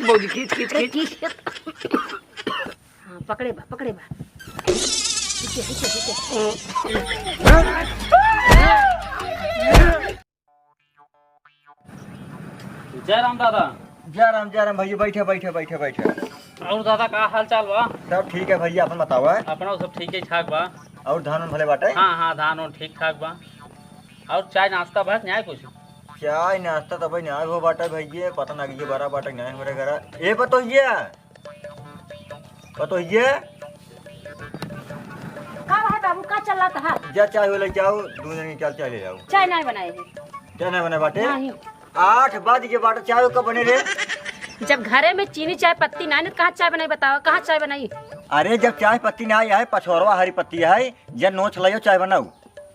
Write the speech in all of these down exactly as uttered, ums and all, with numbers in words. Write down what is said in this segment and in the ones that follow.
भौजी, खींच, खींच, खींच। हाँ, पकड़े बा, पकड़े बा। खींचे, खींचे, खींचे। जय राम दादा। जय राम, जय राम भैया, बैठे, बैठे, बैठे, बैठे। और दादा, का हाल चाल बा? सब ठीक है भैया, अपन बतावा। अपना सब ठीक है ठाक बा। और धान उन भले बाटे? हाँ, हाँ, धान उन ठीक ठाक बा। और चाय नाश्ता बा, न्याय कुछ? चाय नाश्ता तो भाई न्याय हो बाटे भैया, पता ना कि ये बड़ा बाटे न्याय हो रहा। ए बतोहिया, बतोहिया। का है बाबू, का चल रहा है? जा चाय हो ले जाओ, दो जने चल चाय ले आओ। चाय नहीं बनाए है। चाय नहीं बनाए बाटे? नहीं। आठ बज के बाटे, चाय कब बने रे? जब घरे में चीनी चाय पत्ती ना है, तो कहाँ चाय बनाई बताओ, कहाँ चाय बनाई? अरे जब चाय पत्ती ना आई है, पछोरवा हरी पत्ती है, जब नोच लाइयो चाय बनाऊ।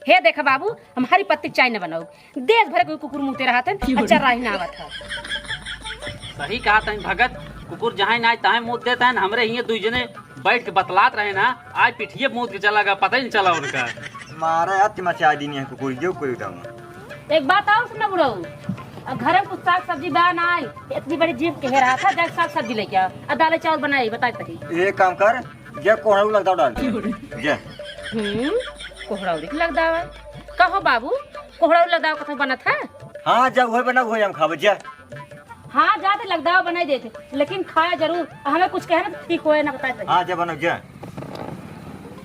हे देखा बाबू, हम हरी पत्ती चाय न बनाऊ, देश भर के कुकुर मुते रहत हैं, अच्छा राही ना आवत है। सही कहा तहीं भगत, कुकुर जहाँ ना आए तहाँ मूत देत हैं, हमरे हिये दुई जने बैठ के बतलात रहे ना, आज पिठिए मूत के चला गया, पता ही नहीं चला उनका। मारा यार, तिमा चाय दीनी है कुकुर, जो कोई उठाऊंगा। एक बात और सुना बुढ़ऊ, अब घर में कुछ साग सब्जी बा ना आई, इतनी बड़ी जीप के हेरा था, जाके साग सब्जी लेके आ, आ दाल चावल बनाई, बताए तही। एक काम कर, जा कोहड़ू लगदाव डाल दे। जा। हम्म, कोहड़ौरी के लगदाव है। कहो बाबू, कोहड़ौरी लगदाव कथो बनत है? हाँ, जा उहे बना, उहे हम खाबे, जा। हाँ, जा तो लगदाव बनाई देते, लेकिन खाया जरूर। हमें कुछ कहे ना तो ठीक होए ना, बताए तही। हाँ, जा बनाओ, जा।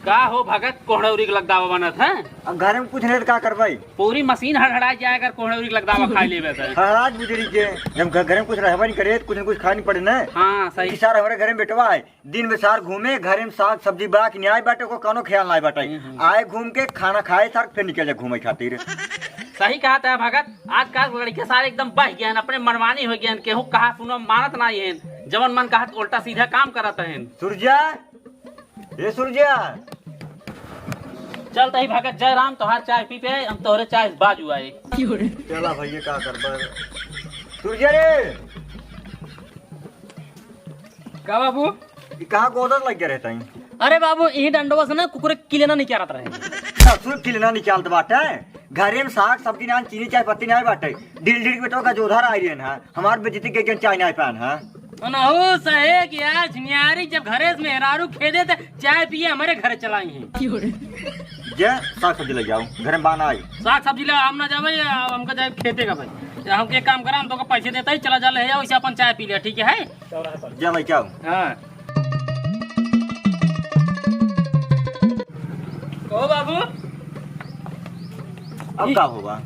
का हो भगत, कोहड़ौरी के लगदाव बनत है? अब घर में कुछ नहीं तो का करबाई? पूरी मशीन हड़हड़ा जाए अगर कोहड़ौरी के लगदाव खा लेबे तो। हाँ, आज बुजरी के, जब घ-, घर में कुछ रहबा नहीं करे तो कुछ न कुछ खाए नहीं पड़े ना। हाँ, सही। कि सार हमारे घर में बेटवा है, दिन में सार घूमे, घर में साग सब्जी बा कि नहीं आए बाटे, को कौनो ख्याल नहीं बाटे। हम्म, हम्म। आए घूम के खाना खाए सार फिर निकल जाए घूमे खातिर। सही कहा था भगत, आजकल लड़के सारे एकदम बह गए हैं, अपने मनमानी हो गए हैं, केहू कहा सुनो मानत नहीं है, जवन मन कहा उल्टा सीधा काम करत हैं। सुरजा, ए सुरजा। चल तही भगत जय राम, तोहार चाय पी पे, हम तोहरे चाय से बाजू आए। चला भैया, का करबा? सुरजा रे। का बाबू? ई कहाँ गोदर लग गया रहता है? अरे बाबू, यही डंडवा से ना कुकुर के किले ना निकालत रहे। ससुर किले ना निकालत बाटे। घरे में साग सब्जी ना, चीनी चाय पत्ती ना बाटे। ढील ढील के बेटवा का जो उधार आई रहे ना, हमार बेइज्जती के चाय ना पान है। मनहूस है कि यार, झिनियारी जब घरे से मेहरारू खेदे त चाय पिए हमरे घरे चलाई हैं। जे साग सब्जी ले जाओ, घर में बाना आई। साग सब्जी ले हम ना जावे, अब हमका जाए खेते का भाई। हमके एक काम करा, हम तोका पैसे देता ही, चला जा ले आओ, इसे अपन चाय पी ले, ठीक है? जा भाई, क्या हो? हाँ। कहो बाबू। अब ई का होगा?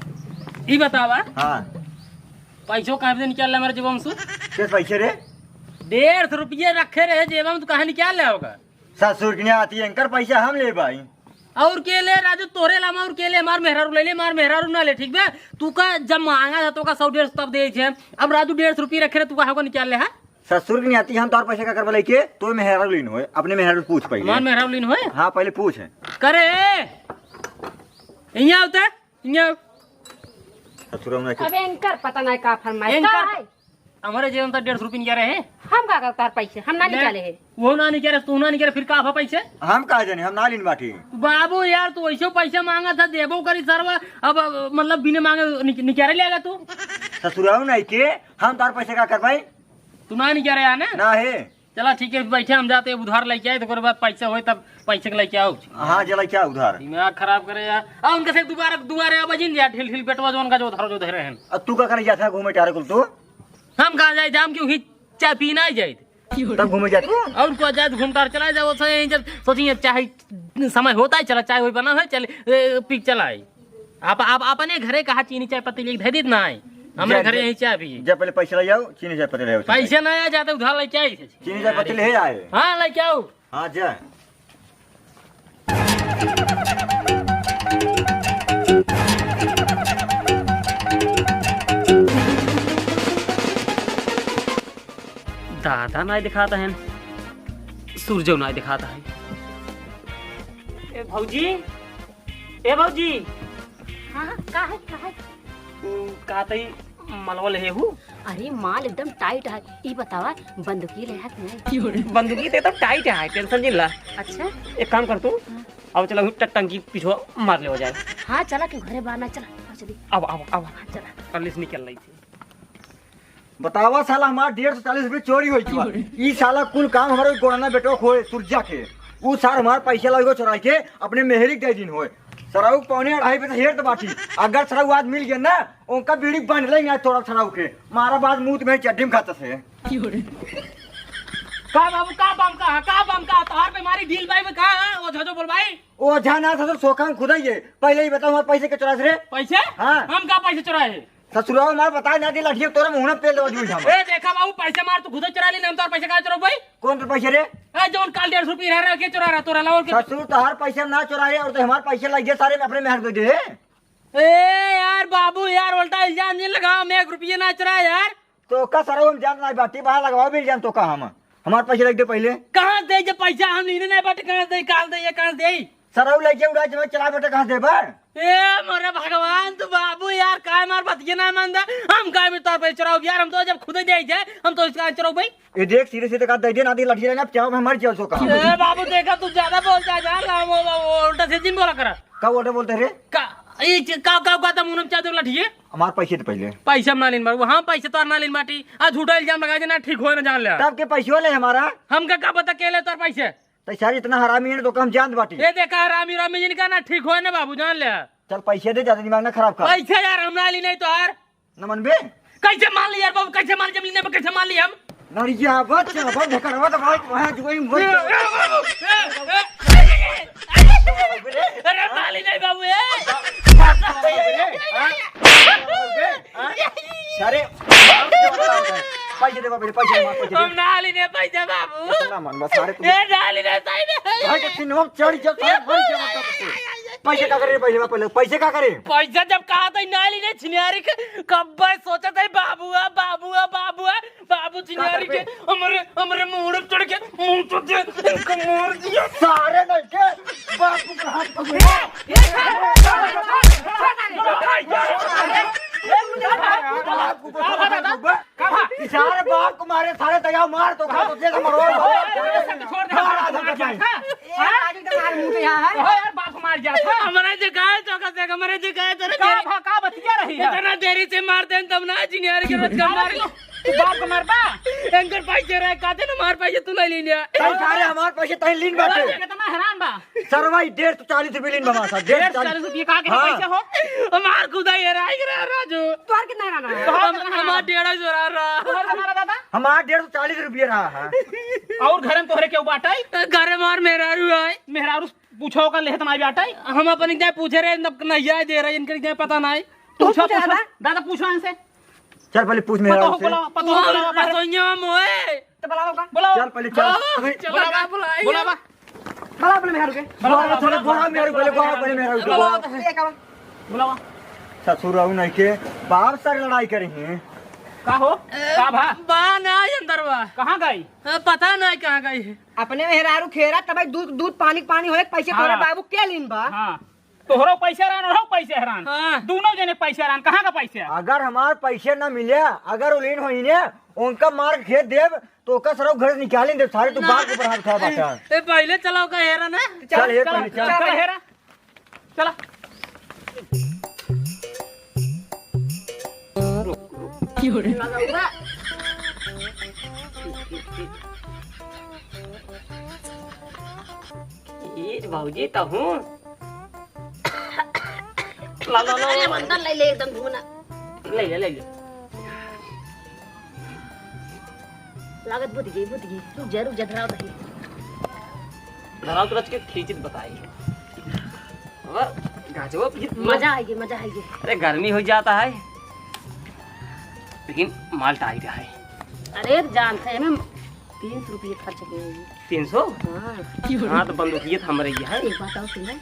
ई बतावा। हाँ। पैसो कहाँ से निकाल ले हमारे जेबम से? किस पैसे रे? डेढ़ सौ रुपये रखे रहे जेबम, तू कहाँ निकाल ले होगा? ससुर के नाती एंकर पैसा हम ले भाई। और के ले राजू, तोरे अलावा और के ले? मार मेहरारू ले ले, मार मेहरारू ना ले, ठीक बा? तू का जब मांगा था तो का सौ डेढ़ सौ तब दे छे। अब राजू डेढ़ सौ रुपये रखे रहे, तू का होगा निकाल ले, हाँ? ससुर के नाती हम तोर पैसा का करबा लेके, तो मेहरारू लीन होए, अपने मेहरारू पूछ पहले। मार मेहरारू लीन होए? हाँ, पहले पूछ है। करे, यहाँ होता है। इहाँ। ससुरा में अब एंकर पता नहीं का फरमाइश एंकर का है? हमारे जेब में तो डेढ़ सौ रुपये निकाले हैं। हम का करता है पैसे? हम ना ले। निकाले हैं। वो ना निकाले, तू ना निकाले, फिर का भा पैसे? हम का जाने, हम ना लीन बाटी। बाबू यार, तू ऐसे पैसे मांगा था, देबो करी सरवा। अब, अब, मतलब बिना मांगे निक-, निकाले लेगा तू? ससुराऊ नहीं के, हम तार पैसे का करबाई? तू ना निकाले यार ना? ना है। चला ठीक है, बैठे हम जाते हैं, उधार लेके आए, तो ओकरे बाद पैसा होए तब पैसे के लेके आओ। हाँ, जे लेके आओ उधार। दिमाग खराब करे यार। आ उनका से दोबारा, दोबारा आवाज नहीं यार, ढील ढील बेटवा जो उनका जो उधार जो धरे हैं। अब तू का करे जाता है घूमे टहरे कुल तू? हम कहाँ जाए, जाम क्यों ही चाय पीना ही जाए। तब घूमे जाते हो? और को जाए तो घूमता चला जाओ, सो यहीं जब सोचिए चाहे समय होता है, चला चाय वही बना है, चले, ए, पी चला है। आप, आप अपने घरे कहा चीनी चाय पत्ती लेके धे दीत ना है, हमरे जा, घरे जा, यहीं चाय पिए। जा पहले पैसा ले आओ, चीनी चाय पत्ती ले आओ। पैसा ना आ जाते उधार लेके आई। चीनी चाय पत्ती ले आए। हाँ, लेके आओ। हाँ, जा। दादा नाय दिखाता है, सूरजो नाय दिखाता है। ए भौजी, ए भौजी। हाँ, का है, का है? उम, का तई मलवा लेहे हु? अरे माल एकदम टाइट है। ई बतावा, बंदूकी ले है कि नहीं? बंदूकी तो एकदम टाइट है, टेंशन जिन ला। अच्छा। एक काम कर तू, हाँ। अब चला ट-, टंकी पिछुआ मार ले हो जाए। हाँ, चला क्यों घरे बाहर ना, चला, चली। अब, अब, अब। हाँ, चला। कर लिस निकल रही थी। बतावा साला, हमार डेढ़ सौ चालीस रुपये चोरी होइ चुका। ई साला कुल काम हमारे गोड़ाना बेटवा खोए सुरजा के। ऊ सार हमार पैसा लगे चोराई के अपने मेहरी के दे दिन होए। सरऊ पौने अढ़ाई बजे हेर तो बाटी। अगर सरऊ आज मिल गया ना, उनका बीड़ी बंद ले ना तोड़ा सरऊ के। मारा बाद मुंह में चड्डी में खाता से। का बाबू, का बम का, का बम का, तोहार बीमारी ढील बाई में का है? ओझा जो बोल भाई। ओझा ना ससुर, सोखा में खुदाई है। पहले ही बताओ, हमारे पैसे के चोरा से रे? पैसे? हाँ। हम का पैसे चोराए हैं? ससुरवा हमार बताए ना दे, लठिया तोरा मुंह में पेल देवा जुई हम। ए, देखा बाबू, पैसे मार, तू खुदे चोरा ले, हम तोर पैसे काहे चोराबे? कौन तो पैसे रे? ए, जौन काल डेढ़ सौ रुपये रह, रह के चोरा रहा, तोरा लावल के। ससुर, तोहार पैसे ना चोराए और तो हमार पैसे लग गए सारे में अपने मेहर दे दे। ए यार बाबू यार, उल्टा इल्जाम नहीं लगाओ, हम एक रुपये ना चोराए यार। तो का सरऊ हम जान नहीं बाटी, बाहर लगाओ भी इल्जाम तो का हम? हमार पैसे लग दे पहले। कहाँ से दे, जब पैसा हम लेने नहीं बाटे, कहाँ से दे, कहाँ से दे, ये कहाँ से दे? सरऊ लइके उड़ा जब चला बेटा कहाँ देबा? ए मोरे भगवान, तू बाबू यार, काय मार बतिये ना मानदा? हम काय में तोर पे चुराव यार, हम तो जब खुदे दे जाए, हम तो इसका चुराव भाई। ए देख, सीधे सीधे का दे दे ना, दे लठिया ना, क्या मैं मर जाओ सो कहा। ए बाबू, देखा तू ज्यादा बोल जा, जा रहा वो, वो, वो उल्टा से जिन बोला करा। का उल्टा बोलते रे? का, ई च-, का, का, का, तम उनम चादर लठिए? हमार पैसे तो पहले। पैसा हम ना लेन बाबू, हाँ, पैसे तो ना लेन बाटी। आ झूठा इल्जाम लगा देना, ठीक होए ना जान ले। तब के पैसे ले हमारा? हमका का पता के ले तोर पैसे? तो सारे इतना हरामी है तो हम जानत बाटी। ए देखा, हरामी, हरामी जिनका ना ठीक होए ना बाबू, जान ले। चल पैसे दे, ज्यादा दिमाग ना खराब कर। पैसे यार, हम ना ली नहीं तो यार। न मनबे? कैसे मान ली यार बाबू, कैसे मान ली? जब लेने पे कैसे मान ली हम? नरिया बच, बच करवा तो भाई, वहाँ जो ही मर ए, ए, बाबू, ए, ए, अरे ना ली नहीं बाबू, ए। अरे, पैसे दे बाबू, पैसे दे, पैसे दे। हम ना ली नहीं पैसे बाबू। ना मन बस, अरे तू ए, ना ली नहीं, सही में। भाई के तीन हम चढ़ जा, सारे मर जा, मतलब तू। पैसे का करे पहले, पहले पैसे का करे? पैसा जब कहा था ना ली नहीं छिनियारी के, कब सोचा था बाबुआ, बाबुआ, बाबुआ, बाबू छिनियारी के, हमरे, हमरे मुंह चढ़ के, मुंह तो दे, इनको मार दिया। सारे नहीं के, बापू का हाथ पकड़। बापू को पकड़। सारे बाप को मारे, सारे दया मार तो खा, तो दे तो मरो। छोड़ दे, मार दे। ए, आज तो मार मुंह पे यहाँ है। ओ यार, बाप मार गया था। हमरे दिखाए तो का देख, हमरे दिखाए तो का देख। भा-, का बतिया रही है? इतना देरी से मार देन तब ना, जिनियर के रोज का मार। तू बाप को मारबा? एंकर पैसे रहे, काते ना मार पैसे तू नहीं लीन है। तई सारे हमार पैसे तई लीन बाटे। कितना हैरान बा। सरवा ई डेढ़ सौ चालीस रुपये लीन बा हमार साथ, डेढ़ सौ चालीस रुपये का के हाँ। पैसे हो? हमार खुदा ये रहा, ये रहा राजू। तोहर कितना रहा? हम, हमार डेढ़ सौ रहा, रहा। तोहर कितना रहा दादा? हमार डेढ़ सौ चालीस रुपये रहा है। और घर में तोहरे केहू बाटे? घर में हमार मेहरारू है। मेहरारू पूछो का लेहत नाई बाटे? हम अपन इनके पूछे रहे, इनका नहीं आए दे रहे, इनके इनके पता नहीं। तू पूछो, पूछे पूछो। दादा? दादा पूछो इनसे। चल पहले पूछ मेहरारू पतोह से। बोलाओ, पतोह बोलाओ, बाहर। रसोइया में मोए। तो बुलाओ का? बुलाओ। चल पहले चल। बुलाओ, अबे, चलो, बुलाओ। बुलाओ, बुलाओ। बुलाओ अपने मेहरारू के। बुलाओ, बुलाओ, थोड़ा बुलाओ, मेहरारू पहले, बुलाओ अपने मेहरारू के, बुलाओ। बुलाओ। ये का बा? बुलाओ। ससुर रहू नहीं के, बाप सर लड़ाई करी हैं। का हो? का भा? बा ना अंदर बा। कहाँ गई? हाँ, पता नहीं कहाँ गई है। अपने मेहरारू खेरा तब दूध, दूध पानी के पानी होए, पैसे हाँ। तोरे बाबू के लीन बा। हाँ। तोहरो पैसे रहन, ओहरो पैसे रहन। हाँ। दोनों जने पैसे रहन, कहाँ का पैसे? अगर हमार पैसे ना मिले, अगर वो लीन होइने, उनका मार के खेत देब, तो ओका सरऊ घर से निकाल देब, सारे तू ना। बाप के ऊपर हाथ उठा बाटा। ए, पहले चलाओ का हेरा ना। चल, हे चल, पहले चल। चल, हेरा। चला। ए भौजी, तहूँ। ला, ला, ला, अरे, ला। अंदर ले ले, एकदम घूमना। ले ले, ले ले। लागत बुझ गई, बुझ गई। रुक जा, रुक जा, धराओ दही। धराओ तो रच के खींचित बताई। और गाजवा भी मजा आएगी, मजा आएगी। अरे, गर्मी हो जाता है, लेकिन माल टाइट है। अरे, जानते हैं ना, तीन सौ रुपये खर्च किए हैं। तीन सौ? हाँ। हाँ, तो बंदूकियत हमरे ही है। एक बात और सुनो,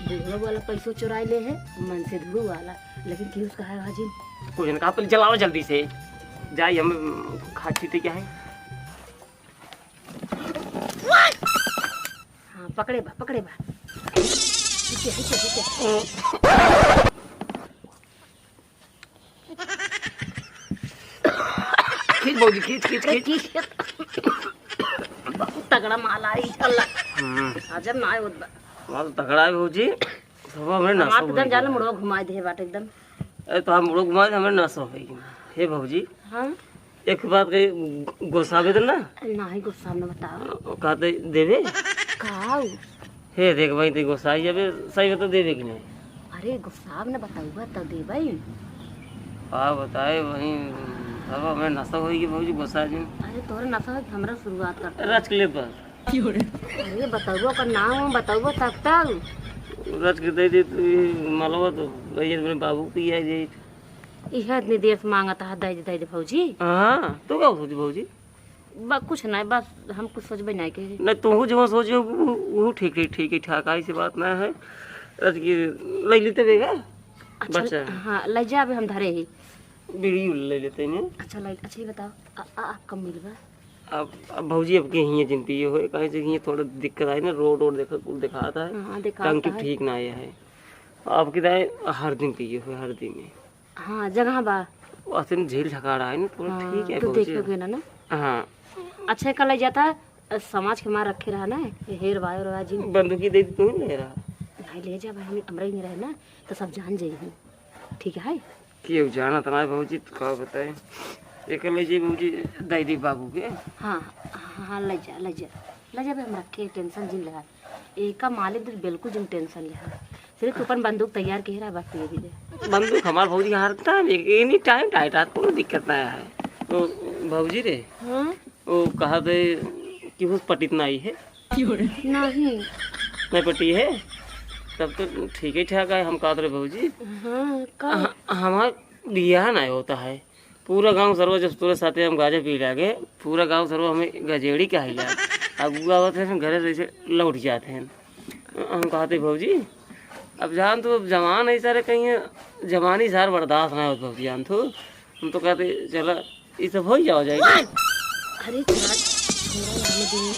बुढ़वा वाला पैसो चुराई ले है, मन से धुरू वाला, लेकिन केहू से कहा हाजिम। कुछ न कहा, पहले जलाओ जल्दी से, जाई हम खा छीटे क्या है। हाँ, पकड़े बा, पकड़े बा। हिचे, हिचे, हिचे। खींच भौजी, खींच, खींच, खींच। खींच। बहुत तगड़ा माल आई, चल। हम्म। अजब ना आए होत बा। माल तगड़ा है भौजी। सब हमरे नस हमार तो हो एकदम गई। जाने मुड़वा घुमाई दे बाटे एकदम। अरे तो हम मुड़वा घुमाई दे, हमरे नस हो गई। हे भौजी। हाँ। एक बात कही, गो-, गोसाबे तो ना? नाही, गोसाब न बताओ। कहते देबे? काऊ? हे देख भाई, ते गोसाई जबे, सही बता देबे कि नहीं? अरे, गोसाब न बताऊबा तब देबे। का बताए वही, सब हमें नशा होई कि भौजी गोसाई जी। अरे, तोरे नशा होई कि हमरा शुरुआत करते। रच के ले बस। अरे, बताऊबा, ओकर नाम हम बताऊबा तब तब। रच के दे दे तू, ये मलवा तो, ये मेरे बाबू की है, ये इहे इतनी देर से मांगत है, दे दे, दे दे भौजी। हाँ, तू का सोची भौजी? बा, कुछ नहीं, बस हम कुछ सोचबे नहीं के। नहीं, तू जवन सोचे, वो, वो ठीक, ठीक, ठीक, ठीक ठाक, ऐसी बात नहीं है। रच के ले लेते बेगा, अच्छा, बच्चा। हाँ, ले जा, अभी हम धरे ही। बीड़ी ले लेते हैं। अच्छा, ले, अच्छा, ये बताओ, आ, आ, आप कब मिलबा? अब, अब भौजी, अब के हियाँ जिन पिए होए, काहे से हियाँ थोड़ा दिक्कत आई ना, रोड, रोड देखा, कुल दिखाता है। हाँ, दिखाता टंकी है। ठीक ना आया है। अब के दाए हर दिन पिए होए, हर दिन ही। हाँ, जगह बा। असन झील झकाड़ा है ना, थोड़ा हाँ, ठीक है, तो भौजी। देख लोगे ना, ना? हाँ। अच्छा, कल जाता, अ, समाज के मार रखे रहा ना, ये हेर बायो रहा जी। बंदूकी दे दी, तू ही ले रहा। नहीं, ले जा भाई, हम, हमरा ही नहीं रहे ना, तो सब जान जाई। ठीक है? केहू जानत ना भौजी, तो का बताए। एक ले जाई भौजी, दे दी बाबू के। हाँ, हाँ, हाँ, ले जा, ले जा। ले जाबे, हम रखे, tension जिन लेहा। एका मालिक तो बिल्कुल जिन tension लेहा। सिर्फ तू अपन बंदूक तैयार के रहा, बस ये भी दे। बंदूक हमार भौजी हर time, एक, any time tight है, कोनो दिक्कत ना है। तो भौजी रे, हाँ? वो कहा दे कि हुस पटित ना आई है। नहीं। नहीं पटी है? तब तो ठीक ही ठाक है, हम कहत रहे भौजी। हाँ, का? ह-, हमार बियाह नहीं होता है। पूरा गाँव सरवा जब तोरे साथे हम गांजा पी लागे, पूरा गाँव सरवा हमें गजेड़ी कहाइला। अब वो आवत है, घरे से ऐसे लौट जाते हैं। हम कहते, "भौजी, अब जान तो, अब जवान है सारे, कहीं जवानी सार बर्दाश्त ना होत भौजी, जान तो।" हम तो कहते, "चला, ये सब हो ही जावा जाएगी।" अरे छोड़ा, छोड़ा, आने दिन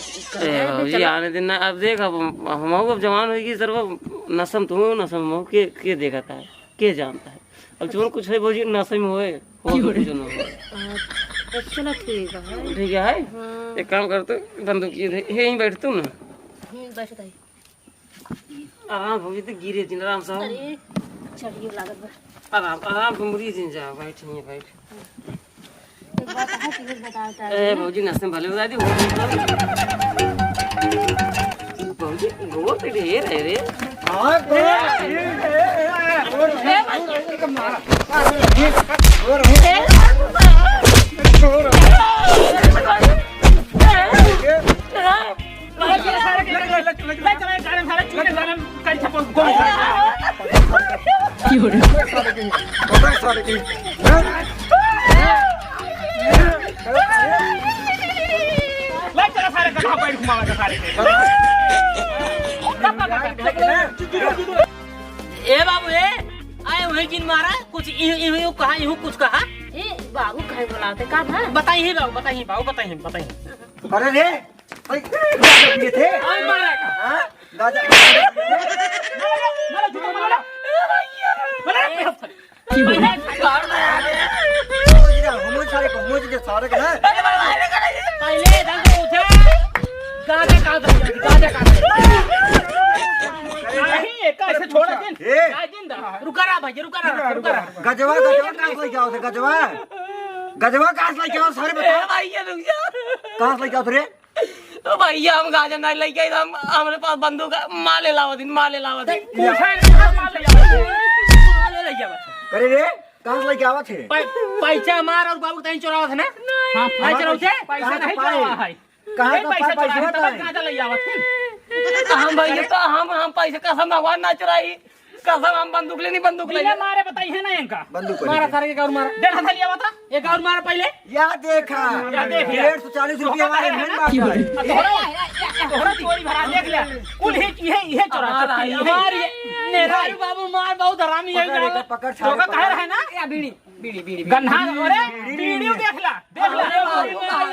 ए, भौजी, चला। आने दिन ना, अब देख, अब हम, हम अब जवान होगी सरवा, नसम तू, नसम हो, के, के देखता है? के जानता है? अब जवन कुछ है भौजी, नशे में होए, और तो कुछ ना होए। अच्छा, चलो ठीक है। ठीक है? हाँ। एक काम कर तू, बंदूक ये दे, यहीं बैठ तू ना। हम्म, बैठ ताई। आराम भौजी, तो गिरे जिन, आराम से। अरे, चढ़ियो लागत बा। आराम, आराम से मुड़ी जिन जा, बैठ, यहीं बैठ। एक बात है, तुझे बताओ, ए, भौजी, नस्ते में भले बता दी, भौजी, भौजी, गोर तो ढेर है रे। हाँ, गोर, ए, ए, ए, ए, गोर, ए, गोर, गोर, गोर, गोर। ए बाबू, ए, आए हुए जिन मारा, कुछ इहू, इहू, इहू कहा, इहू कुछ कहा। ए बाबू, काहे बुलाते, का भा? बताई ही बाबू, बताई ही बाबू, बताई ही, बताई ही। अरे रे, भाई, गांजा पिए थे? अरे मारा का? हाँ? गांजा, गांजा पिए थे? मारा, मारा, झूठा मारा। ए भैया। मारा। पहले हम सारे को, हम सारे को ना। पहले इधर से पूछा। गांजा कहाँ से लिया? गांजा कहाँ से? नहीं, ये कैसे छोड़ा दिन? ए। क्या दिन दा? रुका रहा भाई, रुका रहा, रुका रहा। गजवा, गजवा कहाँ से लेके आओ थे? गजवा? गजवा कहाँ से लेके आओ? सारे बताओ। ए भाई, ये रुक जा। कहाँ से लेके आओ थे रे? तो भैया, हम गांजा नहीं लेके आई, हम, हमरे पास बंदूक है, माले लावा दिन, माले लावा दिन। पूछा है, पूछा, माले लावा दिन। माले ले जावा। अरे रे, कहाँ से लेके आवा थे? पै-, पैसा हमार और बाबू कहीं चोरावा था ना? हाँ, नहीं चोरावा थे? पैसा नहीं चोरावा है। कहाँ का पैसा चोरावा था? गांजा ले जावा थे। तो हम भैया, तो हम, हम पैसा कसम भगवान ना चुराई। कसम, हम बंदूक लेनी, बंदूक ले बिना ले। मारे बताई है ना इनका। बंदूक मारा लेके। सारे के, एक और मारा। डेढ़ हाथ लिया बता, एक और मारा पहले। या देखा, या देख लिया। डेढ़ सौ चालीस रुपया हमारे मेहन बांटा है। तोहरा, तोहरा चोरी भरा देख लिया। कुल ही, ये, ये चोरा, हमारा चोरी, है, ये। हमार ये, मेरा ही। बाबू मार बहुत हरामी है पकड़, ना। पकड़, पकड़, धोखा पकड़। कहे रहे ना? या बीड़ी। बीड़ी, बीड़ी, बीड़ी। गन्हा, अरे, बीड़ी, बीड़ी बीड़ी। देख ला, देख ला। अरे, बाबू, बाबू।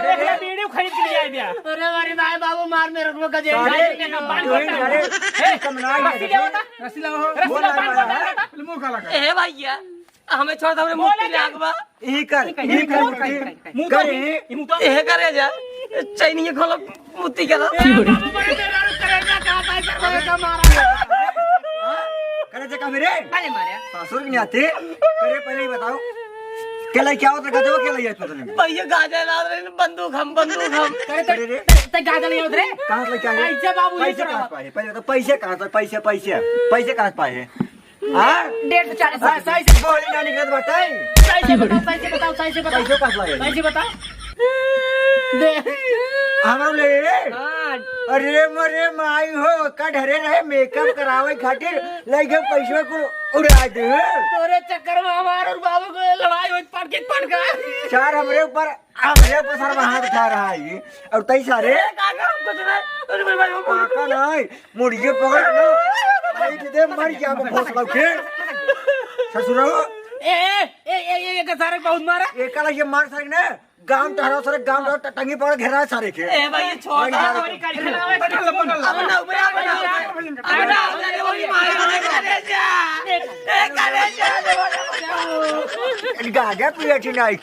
देख ला, बीड़ी खरीद के ले आए दिया। अरे, अरे, भाई, बाबू, मार मेरे को गजेड़ी। सारे, सारे, बांध तू ही करता है। सारे, हे, कम ना रस्सी है, ले आओ ना। रस्सी लाओ। रस्सी बोल लाओ, ना, बांध ना, करता है। ना। मुंह काला कर। ए, भैया, हमें छोड़ दे, हमरे मुंह बोले के क्या? आग बा। ई कर, ई कर, ई कर, ई कर, मुंह कर, कर, ई। ई मुंह तो। ए, करे जा। चैनिया खोलो। मुत्ती के ला। ए, बाबू, बड़े मेहरारू करेजा कहाँ पाई कर रहे का मारा? हाँ? करेजा का मेरे? पहले मारे। ससुर के नहीं आते। करे पहले ही बताओ। के लइके आवत रहे, गजवा के लइके आवत रहे? भैया, गाजा लावत रहे, बंदूक हम, बंदूक हम। अरे, अरे रे। ते, ते गाजा ले आवत रे? कहाँ से लइके आए? पैसे बाबू, पैसे कहाँ से पाए? पहले तो पैसे कहाँ से? पैसे, पैसे, पैसे कहाँ से पाए? हाँ? डेढ़ सौ चालीस। हाँ, सही से बोली ना निकलत बाटे। सही से बताओ, सही से बताओ, सही से बताओ। पैसे कहाँ से लाए? सही से बताओ। दे। हमरो ले रे। हाँ। अरे मरे माई हो, का ढरे रहे मेकअप करावे खातिर, लइके पैसवा कुल उड़ा दे। तोरे चक्कर में हमार और बाबू को लड़ाई होई, पटके पटका। चार हमरे ऊपर, हमरे ऊपर सरवा हाथ उठा रहा है। और तई सारे ए, काका, कुछ नहीं। अरे भाई, भाई, भाई। काका नहीं, मुड़िए पकड़ के ना। भाई, दे मर गया, वो भोसड़ा के। ससुरो। ए, ए, ए, ए, ए, ए, सारे बहुत मारा। ए, काला ये मार सारे ना। गांव टहरा सारे, गांव टहरा ट-, टंगी पकड़ घेरा है सारे के। ए भाई, ये छोड़। भाई, मार। पकड़ लो, पकड़ लो। अब ना, अब ना, अब ना, अब ना, अब ना, अरे, अरे, अरे, मार, मार, अरे, जा। ए, अरे, जा, अरे, जा। गाजा पिए थी नहीं।